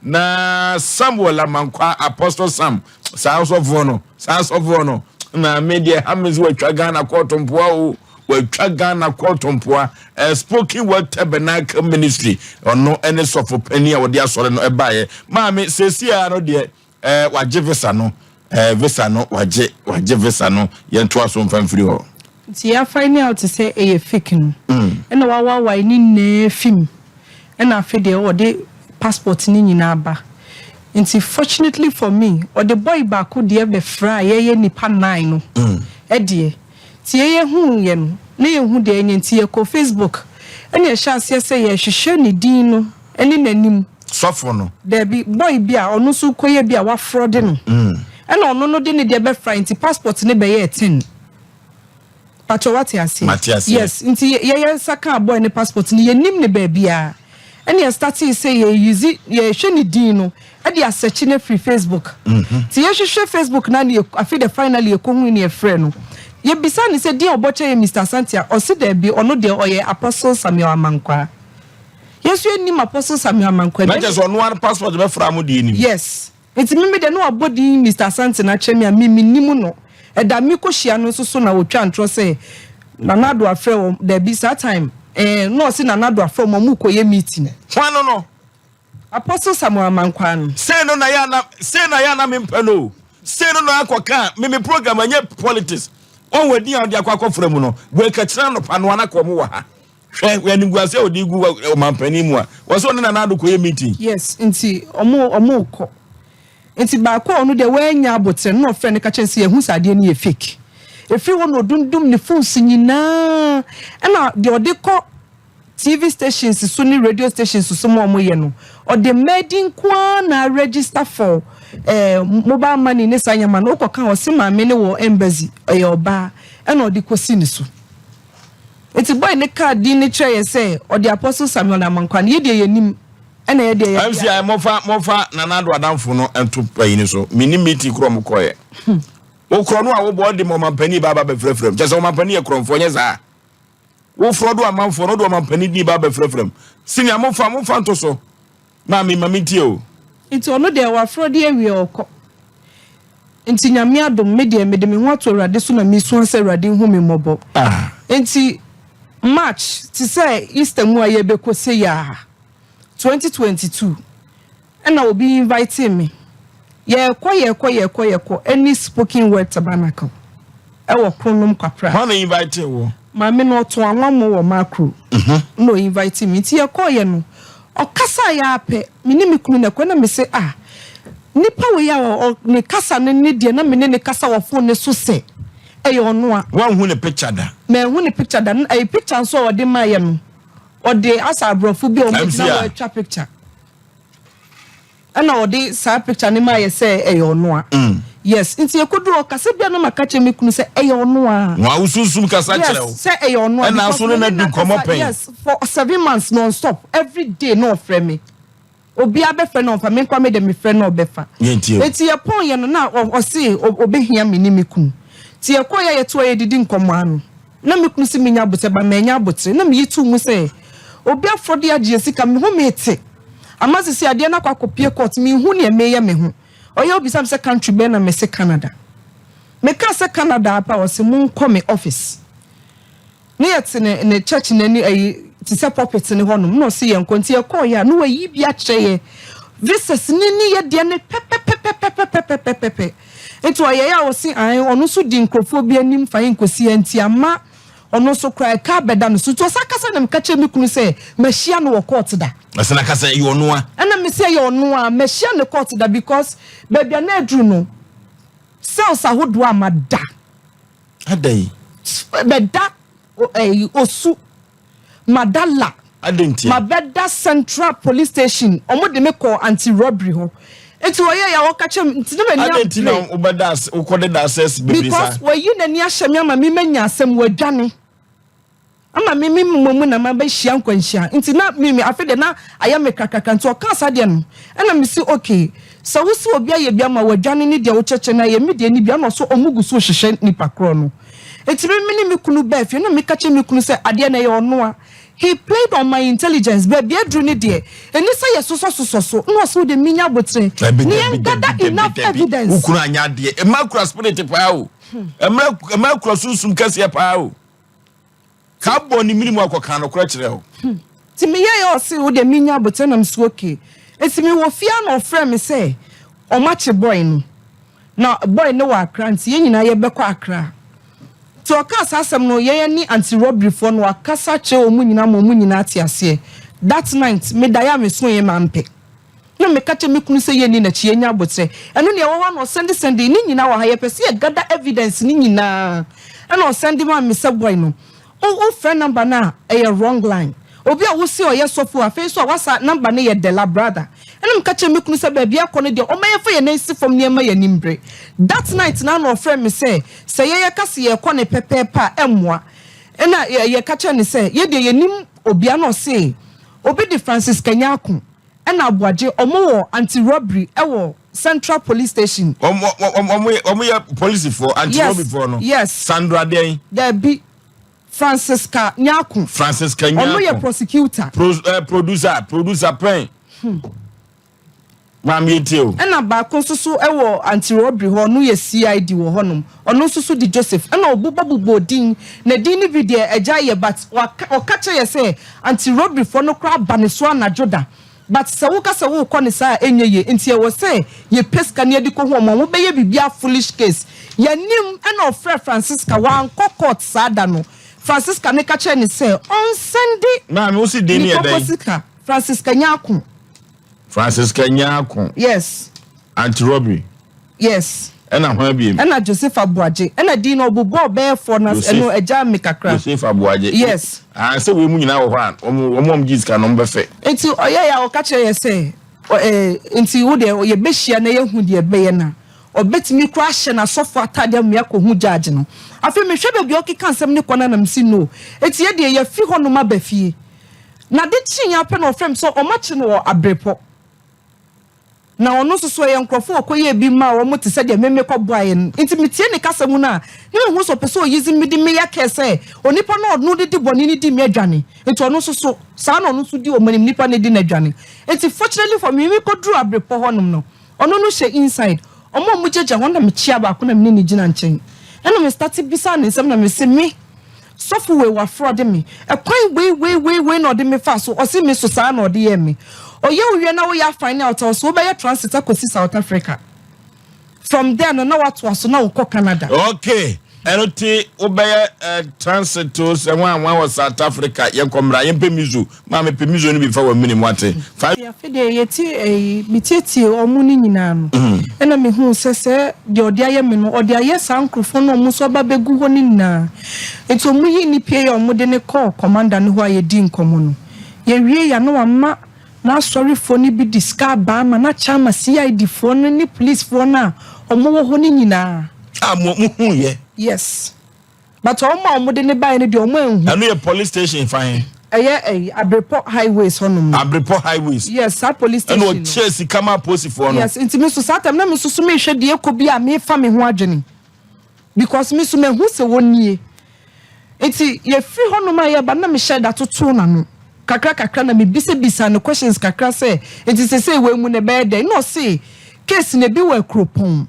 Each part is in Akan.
Na Samuel Amankwa, Apostle Sam, saa asɔfoɔ no, saa asɔfoɔ no na me deɛ ha me sɛ watwa Ghana kɔɔto mpoa o, watwa Ghana kɔɔto mpoa. Spoken Word Tabernacle Ministry, ɔno ne sɔfo panin a wɔde asɔre no ɛbaeɛ. Maame, seesia no deɛ wagye visa no, visa no wagye, wagye visa no. Yɛntoa so mfa mfiri hɔ. Nti yɛa find out sɛ ɛyɛ fake no, ɛna wawawae ne nyinaa fim, ɛna afei deɛ ɔde passport ne nyinaa ba. Nti fortunately for me, ɔde boy baako deɛ bɛfra a yɛyɛ nipa nine no ɛdeɛ. Nti yɛyɛ hu yɛ no na yɛhu deɛ ɛnyɛ, nti yɛkɔ Facebook ɛna yɛhyɛ aseɛ sɛ yɛhwehwɛ ne din no ɛne n'anim. Sɔfo no? Daabi, boy bi a ɔno nso kɔyɛ bi a wafrɔ de no, ɛna ɔno no de ne deɛ bɛfra, nti passport ne bɛyɛ 10. Patro, wate aseɛ? Mate aseɛ. Yes, nti yɛyɛ nsa kaa boy ne passport no, yɛnim ne baabiara, ɛne yɛ start sɛ yɛyizi yɛhwɛ ne din no ɛde asɛkyi no firi Facebook. Nti yɛhwehwɛ Facebook na ne afei de finally yɛkɔhu ne yɛfrɛ no, yɛbisa ne sɛ din a ɔbɔkyɛ yɛ Mr Asante a, ɔse daabi, ɔno deɛ ɔyɛ Apostle Samuel Amankwa. Yɛnso yɛnim Apostle Samuel Amankwa. Na kyerɛ sɛ ɔno ara passport bɛfra mo deɛ nim. Yes, nti mimi deɛ ne wabɔ din Mr Asante na kyerɛ me a mimi nim no. Ɛda mi kɔ hyia no nso so na wɔtwa ntorɔ sɛ Nana Addo afrɛ wɔn. Daabi, saa time na ɔsi Nana Addo afrɛ wɔn, ɔmo kɔ yɛ meeting. Hwan no? Apostle Samuel Amankwa no. Sei no na yɛ ana, sei na yɛ ana mempɛ no o. Sei no na akɔka me me program anyɛ politics. Wɔn wɔ din a wɔde akɔ akɔfra mu no, wɔakakyerɛ anɔpa no anaka ɔmo wɔ ha. Hwɛ animguase a wɔde gu ɔmampanin mu a wɔsɛ ɔne Nana Addo kɔyɛ meeting. Yes, nti ɔmo kɔ, nti baako a ɔno deɛ wɔanya abotire no na ɔfrɛ no ka kyerɛ sɛ yɛhu sɛ adeɛ no yɛ fake. Efiri hɔ na odundum ne phones nyinaa, ɛna deɛ ɔde kɔ TV stations so ne radio stations so ma ɔmo yɛ no, ɔde mmɛdi nkoa na register for mobile money ne saa nyama no. Wokɔ ka, ɔsi maame ne wɔ embassy, ɔyɛ ɔbaa, ɛna ɔde kɔsi ne so. Nti boy ne card din ne kyerɛ yɛ sɛ ɔde Apostle Samuel Amankwa no, yɛ deɛ yɛ ɛna yɛ deɛ yɛ. MCI, mɔfa Nana Addo adamfo no nto payi so. Mini meeting korɔ mo kɔɛ. Wokorɔ no a wobɔ ɔde ma ɔmampanin ba aba bɛfrɛfrɛ m, kyɛ sɛ ɔmampanin yɛ korɔmfoɔ, nyɛ saa. Woforɔ do amanfoɔ no wode ɔmampanin din ba bɛfrɛfrɛ m. Senia, momfa nto so. Maame, ma mentie o. Nti ɔno deɛ waforɔ de awie, ɔkɔ. Nti Nyame adom, me deɛ mede me ho ato Awurade so na mesua sɛ Awurade nhu me mmɔbɔ. Nti March te sɛ Easter mu a yɛbɛkɔ se yɛa 2022, ɛna obi invite me, yɛkɔ yɛkɔ yɛkɔ yɛkɔ ɛne Spoken Word Tabernacle ɛwɔ Kronom Kwapra. Hɔ na invite wo? Maame no ɔto anwammo wɔ Makro na o invite me. Nti yɛkɔɔ yɛ no, ɔkasa yɛ apɛ me ne me kunu na ɛkɔ, na me sɛ, ah, nipa wei a ne kasa no ne deɛ na me ne ne kasa wɔ phone ne so sɛ ɛyɛ ɔno a. Woanhu ne picture da? Mɛnhu ne picture da. Ɛyɛ picture nso a ɔde maa yɛ no, ɔde asa aborɔfo bi a wɔn gyina hɔ atwa picture, ɛna ɔde saa picture ne maa yɛ sɛ ɛyɛ ɔno a. Yes, nti ekodu ɔkasa bi a na ma ka kyerɛ me kunu sɛ ɛyɛ ɔno a. Wɔn awosunsun kasa kyerɛ wo? Yes, sɛ ɛyɛ ɔno a. Ɛna aso ne na di nkɔmɔ pɛn? Yes, for 7 months non stop, every day na ɔfrɛ me. Obiara bɛfrɛ na ɔfa me nkwa, me de me frɛ na ɔbɛfa. Yɛntie o. Eti yɛpɔn yɛ no na ɔse ɔbɛhia me ne me kunu. Ti yɛkɔ yɛ yɛto a yɛdidi nkɔmɔ ano na me kunu si menya abotire ba mɛnya abotire na meyi tu mu sɛ obi afɔ de agye sika me ho me te ama sisi adeɛ no akɔ akɔpie court, me hu nea meyɛ me ho. Ɔyɛ obisa me sɛ country bɛn na me se Canada. Meka sɛ Canada apa, ɔse monkɔ me office ne yɛte ne church n'ani, ɛyi te sɛ pulpit ne hɔnom, na ɔse yɛn nkɔ. Nti yɛkɔɔ yɛ a na wayi bi akyerɛ yɛ visas ne yɛ deɛ ne pɛpɛpɛpɛpɛpɛpɛpɛ. Nti ɔyɛ yɛ a ɔse ae, ɔno nso di nkurɔfoɔ bi anim fa yɛ nkosi yɛ, nti ama ɔno nso kora ɛka abɛda no so. Nti ɔsa kasa na meka kyerɛ me kunu sɛ mahyia no wɔ court da. Ɛsɛ na kasa ɛyɛ ɔno a. Ɛna me sɛ ɛyɛ ɔno a, mahyia no court da, because baabi a na aduru no, cells ahodoɔ a mada. Ada yi. Bɛda ɛyi Osu, mada la. Ada ntia. Mabɛda Central Police Station, ɔmo de me kɔ anti robbery hɔ. Nti wɔyɛ yɛ a wɔka kyerɛ me nti ne m'ani Ada nti na abere. Wobɛda ase, wokɔde da access bebree saa. Because wɔyi n'ani ahyɛ me ama me manya asɛm, wɔadwane ama me mmɔ mu na mabɛhyia nkwanhyia. Nti na me afei de na ayɛ me kakaka. Nti ɔka saa deɛ no, ɛna me si okay, sɛ wosi obi ayɛ bi ama wɔadwane ne deɛ wokyɛkyɛ no ayɛ me deɛ ne bi ana ɔso ɔmo gu so hyehyɛ nipa korɔ no. Nti me ne me kunu bɛɛ fie na meka kyerɛ me kunu sɛ adeɛ no ɛyɛ ɔno a. He played on my intelligence, baabi aduru ne deɛ, ɛni sɛ yɛsosɔsosɔ so, na ɔsɛ wode menya abotrɛ Dabi, ne dabi, yɛn gather dabi, dabi, enough dabi. evidence. Wo kunu anya adeɛ. Mmaa kura spirit paa o. Mmaa kura sunsum kɛseɛ paa o. Ka bɔ ne mini mu akɔka nokorɛ kyerɛ o. Nti meyɛɛ ɔse wo deɛ menya abotrɛ na meso okay. Nti mewɔ fie a na ɔfrɛ me sɛ ɔmakye boy no. Na boy no wɔ Accra nti yɛn nyinaa yɛbɛkɔ Accra. Nti ɔkaa saa asɛm no, yɛn ne anti-robbery foɔ no wakasa kyerɛ wɔn nyinaa ma wɔn nyinaa te aseɛ. That night, medaeɛ a mesoeɛ mampɛ. Na meka kyerɛ me kunu sɛ yɛnni n'akyi, yɛnya abotrɛ. Ɛno nea ɛwɔ hɔ a na ɔsɛnde sɛnde ne nyinaa wɔ ha, yɛpɛ sɛ yɛ gather evidence ne nyinaa. Ɛna ɔsɛnde maa me sɛ boy no, wo wofrɛ number no a, ɛyɛ wrong line. Obi a wose ɔyɛ sɔfo afei nso a wasa number no yɛ Dela brother. Ɛna meka kyerɛ me kunu sɛ baabi akɔ no deɛ ɔma yɛmfa yɛn nan si fam na yɛmma yɛn ani mmere. That night no ara na ɔfrɛɛ me sɛ, sɛ yɛyɛ ka sɛ yɛrekɔ no pɛpɛɛpɛ a ɛmmoa. Ɛna yɛka kyerɛɛ no sɛ yɛdeɛ yɛnnim obiara na ɔse obi de Francis Kanyako ɛna Aboagye ɔmo wɔ anti-robbery ɛwɔ Central Police Station. Ɔmo yɛ polisifoɔ, anti-robbery foɔ no? Yes. Sandra deɛn? Dabi, Francisca Nyako. Francisca Nyako. Ɔno yɛ prosecutor. Producer pɛn. Maame yɛ tie o. Ɛna baako nso so ɛwɔ anti-robbery hɔ, ɔno yɛ CID wɔ hɔnom. Ɔno nso so di Joseph. Ɛna ɔbobɔ din. Na din no bi deɛ ɛgya yɛ, but waka ɔka kyerɛ yɛ sɛ anti-robbery foɔ no koraa ba ne so anadwo da. But sɛ woka sɛ wokɔ ne saa a ɛnyɛ yie, nti ɛwɔ sɛ yɛpɛ sika ne yɛde kɔhu ɔmo a wobɛyɛ biribiara foolish case. Yɛnim ɛna ɔfrɛ Francisca, wankɔ court saa da no. Francisca ne ka kyerɛ ne sɛ ɔnsɛnde Maame, wosi din ne ne yɛ kɔkɔ dɛn? Sika Francisca Nyako. Francisca Nyako. Yes. Anti-robbery. Yes. Ɛna hwan biem? Ɛna Joseph Aboagye. Ɛna din no ɔbobɔ ɔbɛyɛ na Joseph. ɛno ɛgya me kakra. Joseph Aboagye. Yes. Ah, sɛ wei mu nyinaa wɔ hɔ a, wɔn a wɔn gye sika no wɔn bɛfɛ. Nti ɔyɛ yɛ a ɔka kyerɛ yɛ sɛ nti wo deɛ yɛbɛhyia na yɛhu deɛ ɛbɛyɛ na ɔbɛtumi kora ahyɛ n'asɔfo atade ama yɛakɔhu judge no. Afei mehwɛ baabi a ɔkeka nsɛm ne kɔ no anam si no. Eti yɛ deɛ yɛfi hɔnom aba fie. Na de kyeeɛ apɛ na ɔfrɛ me sɛ ɔmakye no wɔ Abrepɔ. Na ɔno nso so ɛyɛ nkurɔfoɔ a ɔkɔyɛɛ bi maa wɔn te sɛ deɛ meme kɔboaeɛ no. Nti metie ne kasa mu no a, ne mehu sɛ ɔpɛ sɛ ɔyi me de meyɛ kɛɛ sɛ onipa no a ɔno de di bɔne no di me adwane. Nti ɔno nso so, saa na ɔno nso di wɔn anim, nipa no di n'adwane. Nti fortunately for me, mekɔduru Abrepɔ hɔnom no, ɔno no hyɛ inside. Ɔmo a ɔmo gyagya hɔ na mekyia baako na mene ne gyina nkyɛn. Ɛna me start bisa ne nsɛm na mese me, sɔfo wei wafrɔde me. Ɛkwan wei wei wei wei na ɔde me fa so, ɔse me so saa na ɔde yɛ me. Ɔyɛ wo wie na woyɛ afind out a, ɔso wobɛyɛ transit akɔsi South Africa. From there no na watoa so na wokɔ Canada. Okay, ɛno ti wobɛyɛ transit o sɛ wɔn a wɔn wɔ South Africa, yɛn kɔ mmra yɛn pɛ mizo. Maame, pɛ mizo no bi fa wɔ minim wate fa. Afei deɛ yɛtie ɛyi metietie ɔmo no nyinaa no, ɛna mehu sɛ deɛ ɔde ayɛ me no, ɔde ayɛ saa nkurɔfoɔ no a ɔmo nso aba bɛgu hɔ no nyinaa. Nti ɔmo yi nipa yi a ɔmo de ne kɔɔ commander no hɔ a yɛdi nkɔmmɔ no, yɛwie ya na wama n'asɔrefoɔ no bi de sika aba ama n'akyɛ ama CID foɔ no ne policefoɔ no a ɔmo wɔ hɔ no nyinaa. A mo hu yɛ? Yes, but ɔmo a ɔmo de ne baeɛ no deɛ, ɔmo anhu. Ɛno yɛ police station fan? Ɛyɛ ɛyi Abrepɔ Highways hɔnom no. Abrepɔ Highways. Yes, saa police station ɛna no. Ɔkyɛ sika ma apolisifoɔ no? Yes, nti mi nso saa time na mi nso so mehwɛ deɛ ɛkɔ bi a mefa me ho adwene because mi nso mehu sɛ wɔnie. Nti yɛfiri hɔnom a yɛba na mehyɛ da toto n'ano kakra kakra na mebisabisa no questions kakra sɛ nti sesei wei mu na ɛbɛyɛ dɛn, na ɔse case na ebi wɔ Akuropɔn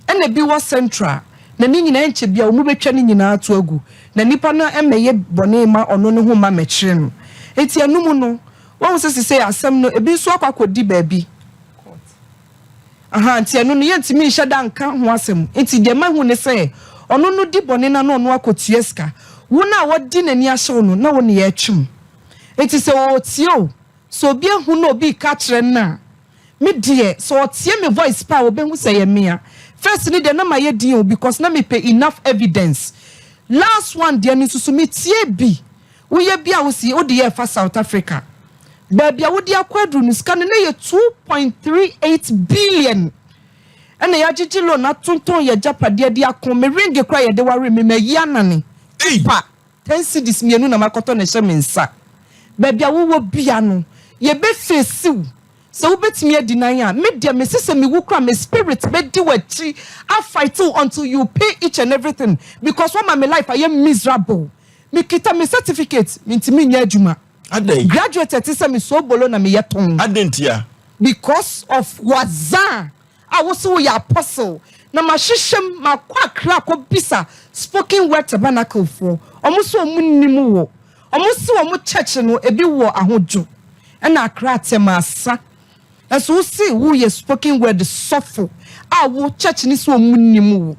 ɛna ebi wɔ Central na ne nyinaa nkyɛ bia wɔn bɛtwa ne nyinaa ato agu na nipa no mmɛyɛ bɔne ma ɔno ne ho ma mɛkyerɛ no. Nti ɛnum no wɔn sɛ sesei asɛm no ebi nso akɔ akɔdi baabi aha, nti ɛno no yɛntumi nhyɛ da nka ho asɛm. Nti deɛ mahu ne sɛ ɔno no di bɔne na ɔno akɔtua sika, wo no a wɔdi n'ani ahyɛw no na wo ne yɛtwem. Nti sɛ ɔtie o, sɛ obi ehu na obi ka kyerɛ no a, me deɛ sɛ ɔtie me voice pa a, obɛhu sɛ yɛ mea. First ne deɛ na ma yɛ din o because na mepɛ enough evidence. Last one deɛ no nso so metie bi, woyɛ bi a wosi wode yɛ fa South Africa, baabi a wode akɔ aduru no, sika no na yɛ 2.38 billion ɛna yɛagyegye loan atontɔn yɛ agyapadeɛ de ako. Me ring kora yɛde ware me ma yi anane pa 10 cedis mmienu na makɔtɔ na ɛhyɛ me nsa. Baabi a wowɔ bia no yɛbɛfɛsiw sɛ wobɛtumi adi nan a, me deɛ mese sɛ mewu kora, me spirit bɛdi w'akyi afight wo until you pay each and everything because wama me life ayɛ miserable. Mekita me certificate, mentumi nyɛ adwuma. Adɛn? Graduate ɛte sɛ me soobolo na meyɛ tɔn. Adɛn ntia? Because of wazaa a wo se woyɛ apostle na mahyehyɛ mu, makɔ Accra akɔbisa Spoken Word Tabernacle foɔ, ɔmo se ɔmo nnim wo. Ɔmo se ɔmo church no ebi wɔ Ahodwo ɛna Accra Tɛm-Asa. Nso wo se woyɛ Spoken Word sɔfo a wo church no se ɔmo nnim wo.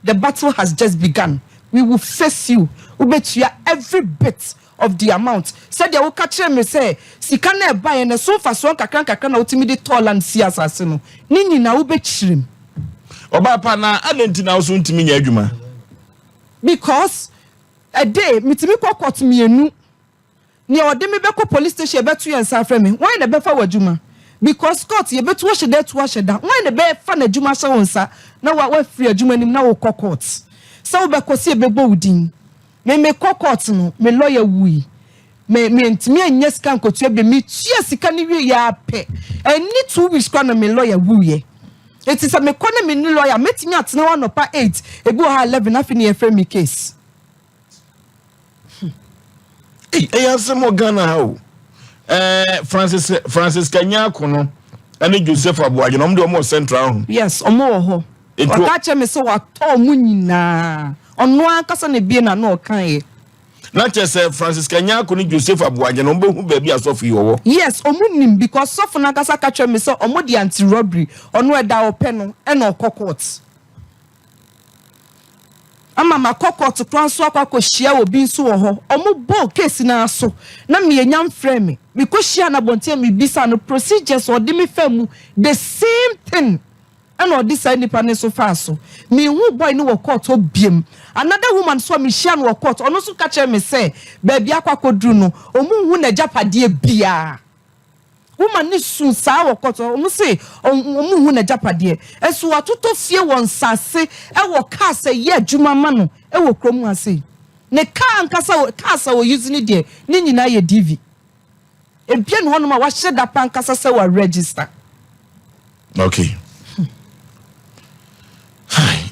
The battle has just begun. We will face you. Wobɛtua every bit of the amount. Sɛdeɛ woka kyerɛ me sɛ sika no a ɛbaeɛ no ɛso mfasoɔ nkakra nkakra na wotumi de tɔɔ land sii asase no, ne nyinaa wobɛkyerɛ mu. Ɔbaa pa, na adɛn nti na wo so wontumi nyɛ adwuma? Because a day metumi kɔ court mmienu. Nea ɔde me bɛkɔ police station yɛbɛto yɛn nsa afrɛ me, hwan na ɛbɛfa w'adwuma? Because court yɛbɛtu ahyɛ da atu ahyɛ da, hwan na ɛbɛfa n'adwuma ahyɛ wo nsa na wa wafiri adwuma no mu na wokɔ court? Sɛ wobɛkɔ sɛ yɛbɛbɔ wo din. Me mekɔ court no, me lawyer wui. Me mentumi annya sika nkotua bio. Metua sika no wieɛ ara pɛ, ɛnni 2 weeks koraa na me lawyer wuiɛ. Enti sɛ mekɔ na menni lawyer a, mɛtumi atena hɔ anɔpa 8, ebi wɔ hɔ a 11, afei na yɛfrɛ me case. Ei, ɛyɛ asɛm wɔ Ghana ha o. Ɛɛ Francis Francis Kanyako no ɛne Joseph Aboagye no, wɔn deɛ wɔn wɔ Central ho. Yes, wɔn wɔ hɔ. Ɔka kyerɛ me sɛ watɔ wɔn nyinaa. Ɔno ankasa na ebie n'ano ɔkaeɛ. Na kyerɛ sɛ Francis Kanyako ne Joseph Aboagye no, wɔn bɛhu baabi a sɔfo yi ɔwɔ. Yes, wɔn nim because sɔfo no ankasa ka kyerɛ me sɛ wɔn de anti robbery, ɔno ɛda a ɔpɛ no ɛna ɔkɔ court. Ama makɔ court koraa nso akɔ akɔhyia obi nso wɔ hɔ. Wɔbɔɔ case no ara so na meannya mfrɛɛ me. Mekɔhyiaa no abɔnten a mebisaa no procedures a ɔde me faa mu, the same thing ɛna ɔde saa nipa no nso faa so. Menhuu boy no wɔ court hɔ biom. Another woman nso a mehyiaa no wɔ court, ɔno nso ka kyerɛɛ me sɛ baabi akɔ akɔduru no, wɔnhu n'agyapadeɛ biara. Woman no suu saa wɔ court hɔ, wɔn se wɔn nhu n'agyapadeɛ, nso watotɔ fie wɔ nsase wɔ cars ɛyɛ adwuma ma no wɔ kurom ha sei. Ne car ankasa, cars a ɔ use no deɛ ne nyinaa yɛ DV. Ebia ne hɔnom a wahyɛ da pa ankasa sɛ wa register. Okay.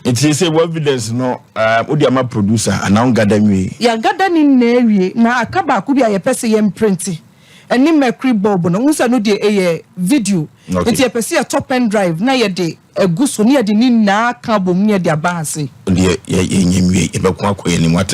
Nti sɛ wɔ evidence no wode ama producer anaa wongada nwie? Yɛagada ne nyinaa awie na aka baako bi a yɛpɛ sɛ yɛn printe ɛne mercury bulb no. Wohu sɛ ɛno deɛ ɛyɛ video nti yɛpɛ sɛ yɛtɔ pen drive na yɛde agu so na yɛde ne nyinaa aka abom na yɛde aba ha sei. Deɛ yɛnyɛ nwie, yɛbɛko akɔ yɛn anim ate.